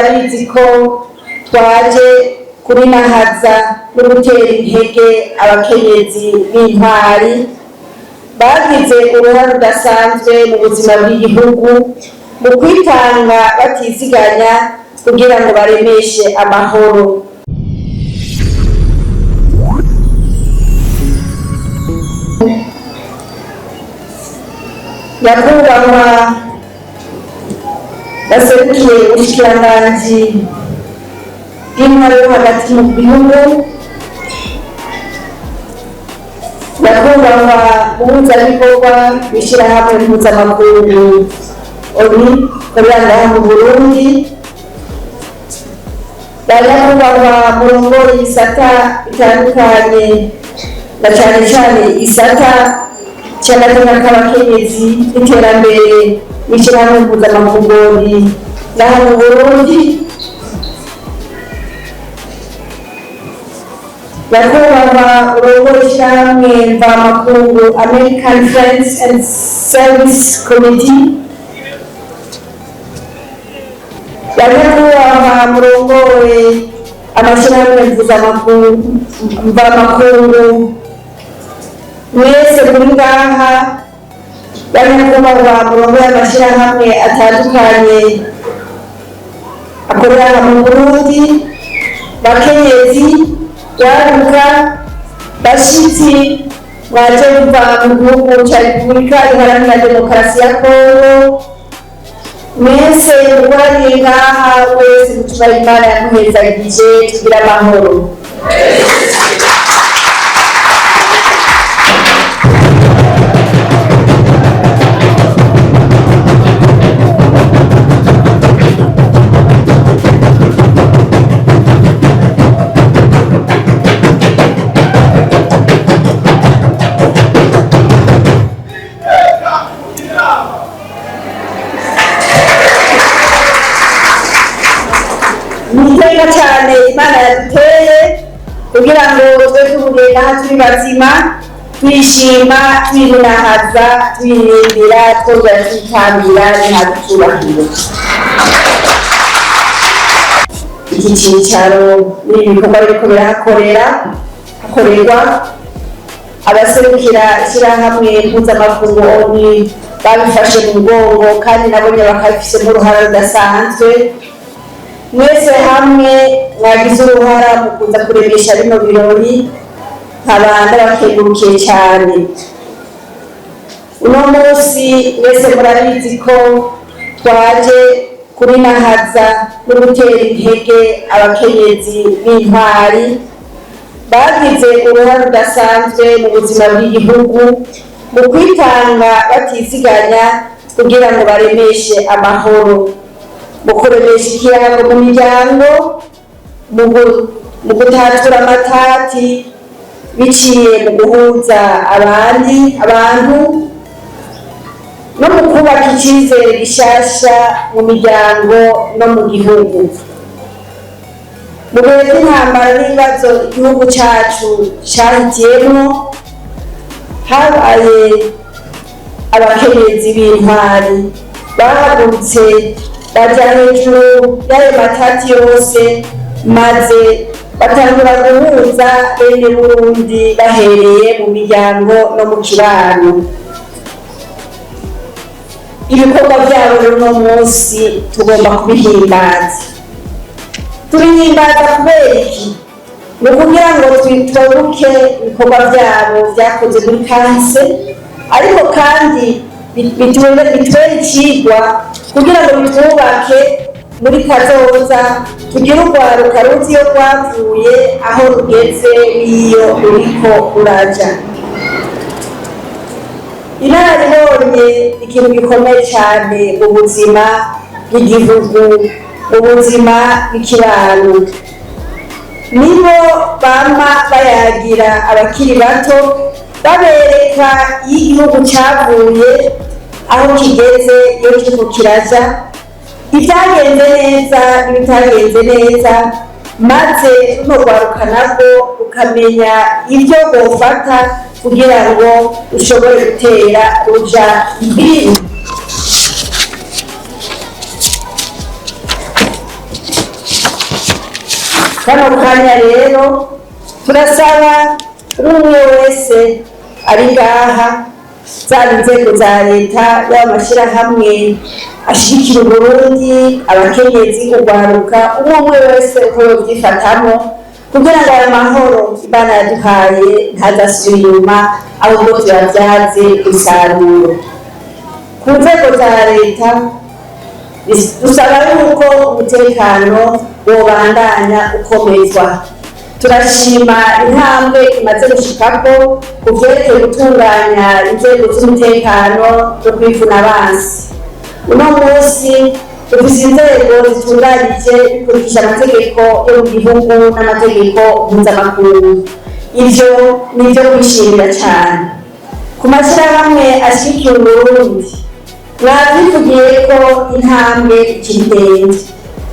Murabizi ko twaje kurinahaza no gutera intege abakenyezi b'intwari bagize uruhare rudasanzwe mu buzima bw'igihugu, mu kwitanga batiziganya kugira ngo baremeshe amahoro. Nyakubahwa baserukiye ubushikiranganji bw'intwaro yo hagati mu gihugu, nyakubahwa muhuzabikorwa w'ishirahamwe mpuzamakungu ONU ikorera ngaha mu Burundi, ba nyakubahwa murongoye ibisata bitandukanye, na cane cane igisata c'agateka k'abakenyezi n'iterambere mw'ishirahamwe mpuzamakungu ONU ngaha mu Burundi, nyakubahwa urongoye ishirahamwe mvamakungu American Friends and Service Committee, banyakubahwa murongoye amashirahamwe mvamakungu mwese muri ngaha, banyakubahwa murongoye amashirahamwe atandukanye akorera mu Burundi, bakenyezi, rwaruka, bashitsi mwaje muva mu gihugu ca Repubulika Iharanira Demokarasi ya Kongo, mwese mukoraniye ngaha, wese mutubaha Imana yamuhezagije, tugire amahoro. Ni iteka cyane Imana yaduteye kugira ngo twe duhuriye ngaha turi bazima, twishima, twirinahaza, twirindira, twongera twitambira ntihaducubahiro. Iki cicaro n'ibi bikorwa biriko birahakorera hakorerwa, abaserukira ishyirahamwe mpuzamakungu ONU babifashe mu mugongo, kandi nabonye bakabifisemo uruhara rudasanzwe. Mwese hamwe mwagize uruhara mu kuza kuremesha bino birori, nkaba ndabakengurukiye cyane. Uno munsi mwese murabizi ko twaje kurinahaza no gutera intege abakenyezi b'intwari bagize uruhare rudasanzwe mu buzima bw'igihugu, mu kwitanga batiziganya kugira ngo baremeshe amahoro, mu kuremesha ikirango mu miryango, mu gutatura amatati biciye mu guhuza abandi abantu, no mu kubaka icyizere gishasha mu miryango no mu gihugu. Mu bihe by'intambara n'ibibazo igihugu cyacu cyahitiyemo, habaye abakenyezi b'intwari bahagurutse baja hejuru y'ayo matati yose, maze batangura guhuza bene Burundi bahereye mu miryango no mu kibano. Ibikorwa byabo rero uno munsi tugomba kubihimbaza. Tubihimbaza kubera iki? Ni ukugira ngo twibuke ibikorwa byabo byakoze muri kahise, ariko kandi bitubere icigwa kugira ngo bitwubake muri kazoza, tugire urwaruka ruzi iyo rwavuye, aho rugeze n'iyo ruriko ruraja. Inararibonye ikintu gikomeye cyane mu buzima bw'igihugu, mu buzima bw'ikibano, nibo bama bayagira abakiri bato, babereka iyo igihugu cyavuye, aho kigeze, iyo kiriko kiraja, ibyagenze neza n'ibitagenze neza, maze runo rwaruka narwo rukamenya ibyo rwofata kugira ngo rushobore gutera ruja imbere. Kano kanya rero turasaba umwe wese ari ngaha, zaba inzego za leta, yaba amashyirahamwe ashigikira Uburundi, abakenyezi, urwaruka, umwe umwe wese uko yovyifatamwo kugira ngo ayo mahoro Imana yaduhaye ntazasubire inyuma, ahubwo tuyavyaze umusaruro. Ku nzego za leta dusaba yuko umutekano wobandanya ukomezwa. Turashima intambwe imaze gushikako ku vyerekeye gutunganya inzego z'umutekano no kwivuna abansi. Uno munsi dufise inzego zitunganije bikurikije amategeko yo mu gihugu n'amategeko mpuzamakungu. Ivyo ni ivyo kwishimira cane. Ku mashyirahamwe ashigikiye Uburundi, mwavyivugiye ko intambwe ikiri ndende.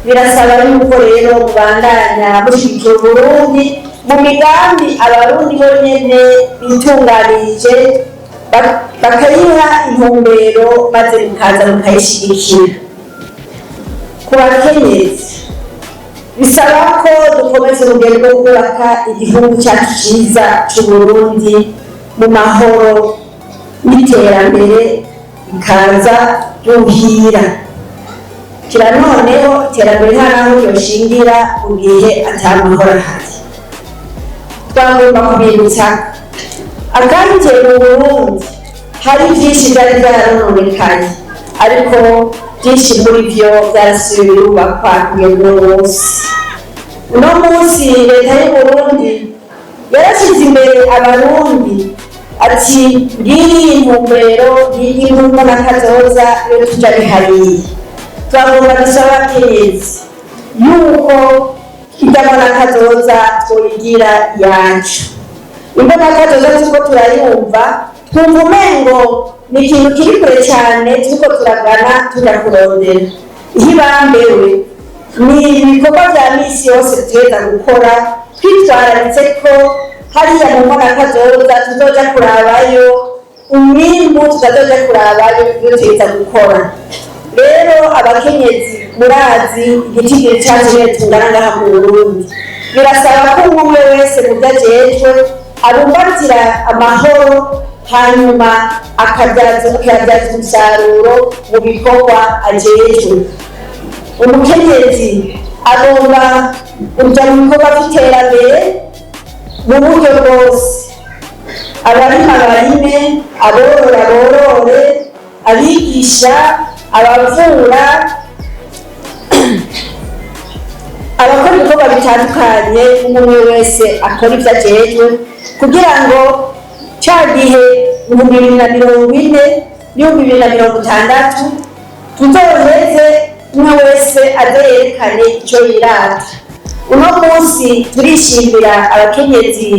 Birasaba yuko rero mubandanya mushigikira Uburundi mu migambi Abarundi bonyene bitunganirije, bakayiha intumbero, maze mukaza mukayishigikira. Ku bakenyezi, bisaba ko dukomeza urugendo rwo kubaka igihugu cyacu cyiza c'Uburundi mu mahoro n'iterambere bikaza ryuhira. Kira noneho iterambere nta naho ryoshingira mu gihe ata mahoro ahari. Twagomba kubibutsa akabiteye mu Burundi, hari byinshi byari byarononekaye, ariko byinshi muri byo byarasubiye birubakwa kugeza uno munsi. Uno munsi leta y'Uburundi yarashyize imbere Abarundi, ati ngiyi intumbero y'igihugu n'akazoza iyo tuja bihariye. Twagomba dusaba abakenyezi yuko imbona kazoza twoyigira iyacu. Imbona kazoza turiko turayumva, twumva umengo ni ikintu kiri kure cyane turiko turagana tuja kurondera. Iyo ibambewe ni ibikorwa vya misi yose dutegereza gukora twitwararitse ko hariya mu mbona kazoza tuzoja kurabayo umwimbu, tukazoja kurabayo ibyo dutegereza gukora. Rero abakenyezi, murazi igitigiri cacu nyene tungana ngaha mu Burundi. Birasaba ko umwe wese mu vyo ajejwe abumbatira amahoro, hanyuma akabyaza umusaruro mu bikorwa ajejwe. Umukenyezi agomba kuja mu bikorwa vy'iterambere mu buryo bwose: abarima barime, aborora borore, abigisha, abavura, abakora ibikorwa bitandukanye. Umwe wese akora ibyo ajejwe kugira ngo ca gihe 2040 n'2060 tuzoheze umwe wese aze yerekane ico yirata. Uno munsi turishimira abakenyezi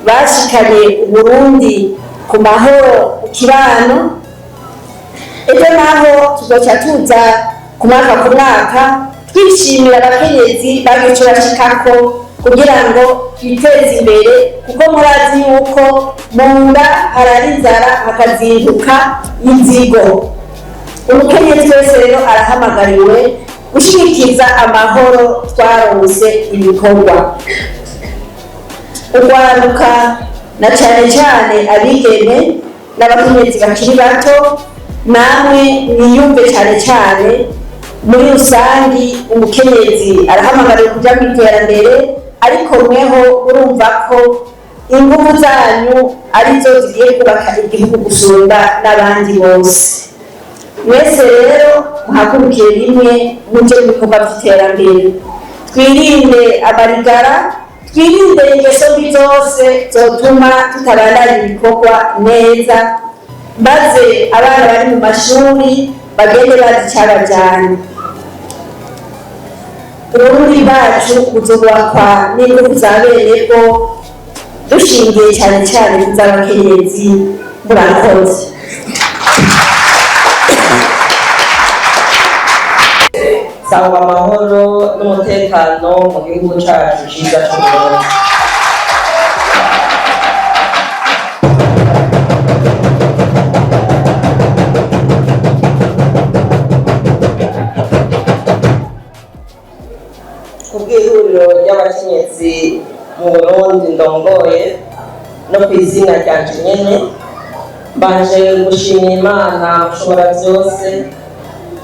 bashikanye Uburundi ku mahoro mu kibano. Ejo naho tuzoca tuza ku mwaka ku mwaka twishimira abakenyezi bagize ico bashikako kugira ngo twiteze imbere, kuko murazi yuko mu nda harara inzara hakazinduka inzigo. Umukenyezi wese rero arahamagariwe gushigikiza amahoro twaronse ibikorwa. Urwaruka, na cane cane abigeme n'abakenyezi bakiri bato, namwe mwiyumve cane cane. Muri rusangi umukenyezi arahamagariwe kuja mu iterambere, ariko mweho urumva ko inguvu zanyu arizo zigiye kubaka igihugu gusumba n'abandi bose. Mwese rero muhagurukiye rimwe muje mu bikorwa vy'iterambere, twirinde amarigara, twirinde ingeso mbi zose zotuma tutabandanya ibikorwa neza, maze abana bari mu mashuri bagende bazi icabajanye. Uburundi bwacu buzubakwa n'inguvu za bene bwo, dushingiye cyane cyane ku z'abakenyezi. Murakoze. Sangwa amahoro n'umutekano mu gihugu cyacu cyiza cy'Uburundi. Kubw'ihuriro. ry'ihuriro ry'abakenyezi mu Burundi ndongoye no ku izina ryanje nyene, mbanje gushimira Imana mushobora byose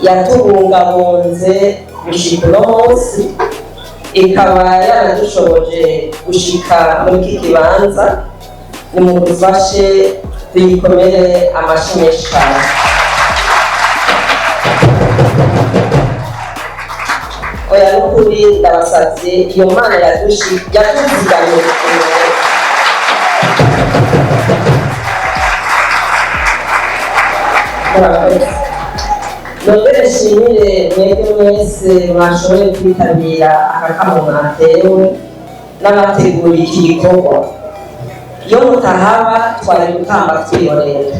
yatubungabunze gushika uno munsi, ikaba yaradushoboje gushika muri iki kibanza. Nimudufashe tuyikomere amashi menshi cane. Oya, n'ukuri ndabasavye, iyo Mana yatuzigamye. Murakoze. Nongere nshimire mwebwe mwese mwashoboye kwitabira aka kamo mwatewe n'abateguye iki gikorwa. Iyo mutahaba twari gutamba twihorera.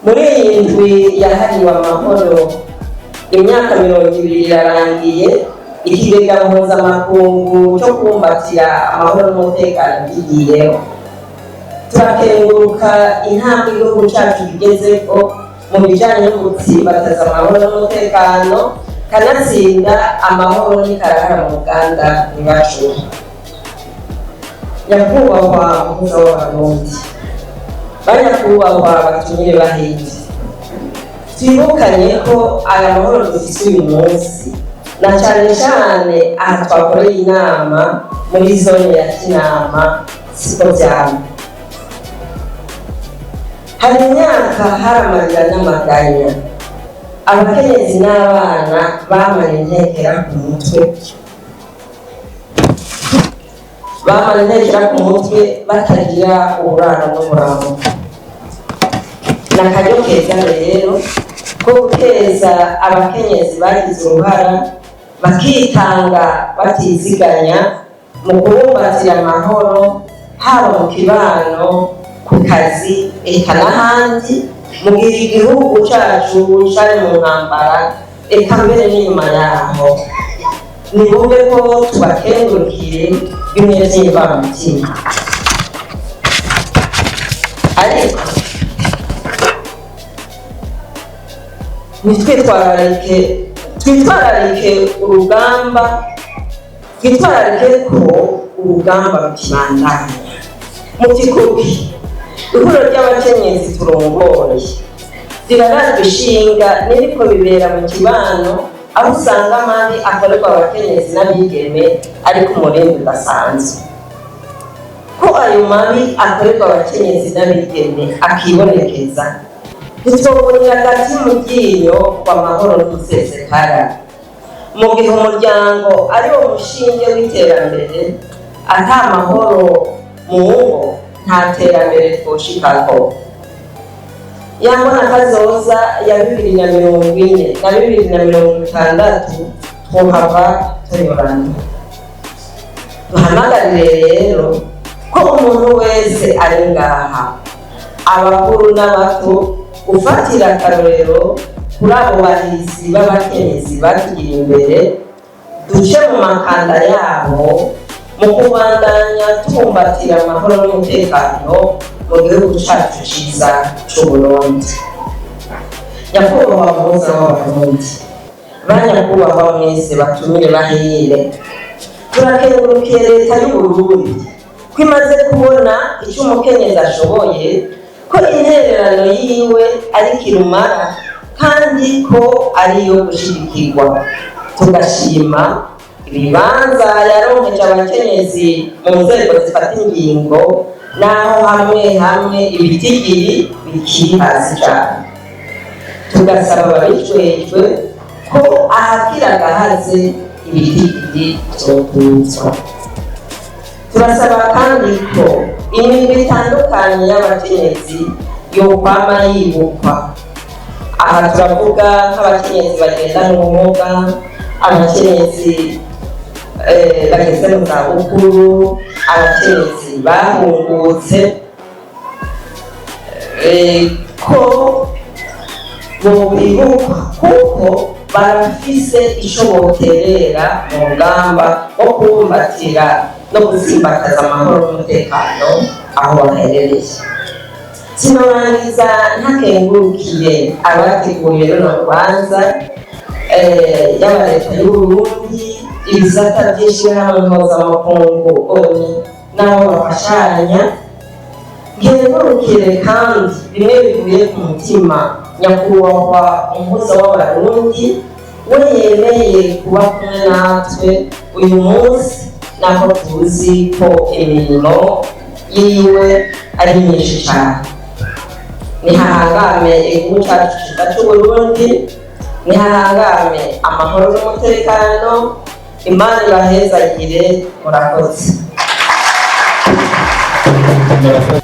Muri iyi ndwi yahariwe amahoro, imyaka 20 irarangiye ikigega mpuzamakungu cyo kubumbatira amahoro n'umutekano kigiyeho. Turakenguruka intambwe igihugu cyacu kigezeko mu bijyanye no gutsimbataza amahoro n'umutekano, kanatsinda amahoro n'ikarahara mu ruganda ntibacure. Nyakubahwa muhuza w'Abarundi, banyakubahwa batumire bahinde, twibukanye ko aya mahoro dufise uyu munsi, na cyane cyane aha twakoreye inama muri zone ya Kinama, siko byaba. Hari imyaka hari amarira n'amaganya, abakenyezi n'abana bamara intekera ku mutwe, bamara intekera ku mutwe, batagira uburaro n'uburamuko. Ni akaryo keza rero ko guteza abakenyezi bagize uruhara bakitanga batiziganya mu kubumbatira amahoro, haba mu kibano, ku kazi, eka n'ahandi, mu gihe igihugu cyacu cari mu ntambara, eka mbere n'inyuma yaho. Nibumve ko tubakengurukiye bimwe by'imvamutima, ariko nitwitwararike, twitwararike urugamba, twitwararike ko urugamba rukibandanya. Mu kikubi, ihuriro ry'abakenyezi turongoye rirarajwe ishinga n'iriko bibera mu kibano, aho usanga amabi akorerwa abakenyezi n'abigeme ariko umurindi udasanzwe. Ko ayo mabi akorerwa abakenyezi n'abigeme akibonekeza, ntitwobonera hagati mu ryinyo w'amahoro n'umusesekara, mu gihe umuryango ari wo mushinge w'iterambere. Ata mahoro mu ngo, nta terambere twoshikako. Yambona kazoza ya 2040 na 2060 twohava tuyorana. Duhamagarire rero ko umuntu wese ari ngaha, abakuru n'abato, gufatira akarorero kuri abo bahizi b'abakenyezi batugira imbere, duce mu makanda yabo mu kubandanya tubumbatira amahoro n'umutekano mu gihugu cyacu cyiza c'Uburundi. Nyakubahwa muhuza w'Abarundi, banyakubahwa mwese batumire bahire, turakengurukiye leta y'Uburundi ko imaze kubona icyo umukenyezi ashoboye, ko intererano yiwe ari kirumara kandi ko ari iyo gushigikirwa. Tugashima ibibanza yaronkeje abakenyezi mu nzego zifata ingingo, naho hamwe hamwe ibitigiri bikiri hasi cyane. Tugasaba ababijejwe ko ahakira agahaze ibitigiri vyoduzwa. Turasaba kandi ko imigwi itandukanye y'abakenyezi yokwama yibukwa. Aha turavuga nk'abakenyezi bagendana ubumuga, abakenyezi bageze mu zabukuru, abakenyezi bahungutse, ko bobibukwa kuko barafise ico boterera mu rugamba rwo kubumbatira no gutsimbataza amahoro n'umutekano aho baherereye. Sinorangiza ntakengurukiye abateguye runo rubanza, yaba leta y'Uburundi. Ibisata by'ishyirahamwe mpuzamakungu ONU n'abo bafashanya. Nkengurukire kandi bimwe bivuye ku mutima nyakubahwa umuhuza w'Abarundi, we yemeye kuba kumwe natwe uyu munsi, naho tuzi ko imirimo yiwe ari myinshi cyane. Nihahangame igihugu cyacu cyiza cy'Uburundi, nihahangame amahoro n'umutekano. Imana ibahezagire, murakoze. Murakoze.